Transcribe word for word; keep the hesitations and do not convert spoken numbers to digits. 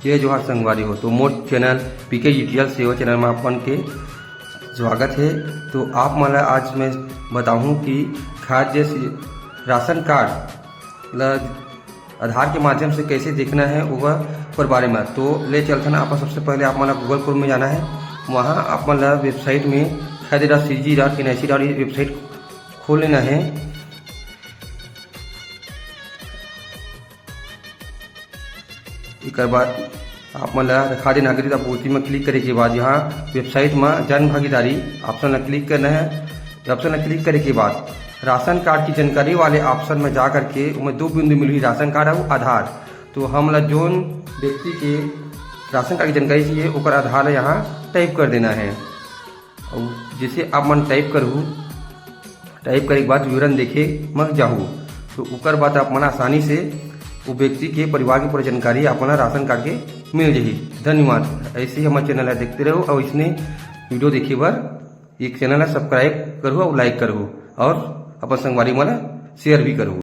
जय जोहार संगवारी हो, तो मोर चैनल पीके यूटीएल सेवा चैनल में आप मन के स्वागत है। तो आप मन ला आज मैं बताहूँ कि खाद्य से राशन कार्ड ला आधार के माध्यम से कैसे देखना है, ओकर बारे में। तो ले चलथन आप, सबसे पहले आप मन ला गूगल क्रोम में जाना है। वहाँ आप मन ला वेबसाइट में खाद्य dot CG dot NIC dot website खोल लेना है। एकर बाद आप मन ला खाद्य नागरिक आपूर्ति में क्लिक करे के बाद यहाँ वेबसाइट में जन भागीदारी ऑप्शन ला क्लिक करना है। ऑप्शन ला क्लिक करे के बाद राशन कार्ड की जानकारी वाले ऑप्शन में जा करके उमें दो बिंदु मिलही, राशन कार्ड और आधार। तो हमला जोन व्यक्ति के राशन कार्ड की जानकारी चाहिए, ओकर आधार ला यहाँ टाइप कर देना है। और जैसे आप मन टाइप करहू, टाइप करे के बाद विवरण देखे म जाहू, तो ओकर बाद आप मन आसानी से वो व्यक्ति के परिवार के पूरा जानकारी आप मन ला राशन कार्ड के मिल जाही। धन्यवाद। ऐसे ही हमारे चैनल ला देखते रहो और इसने वीडियो देखे बर एक चैनल ला सब्सक्राइब करहू और लाइक करहू और अपन संगवारी मन ला शेयर भी करहू।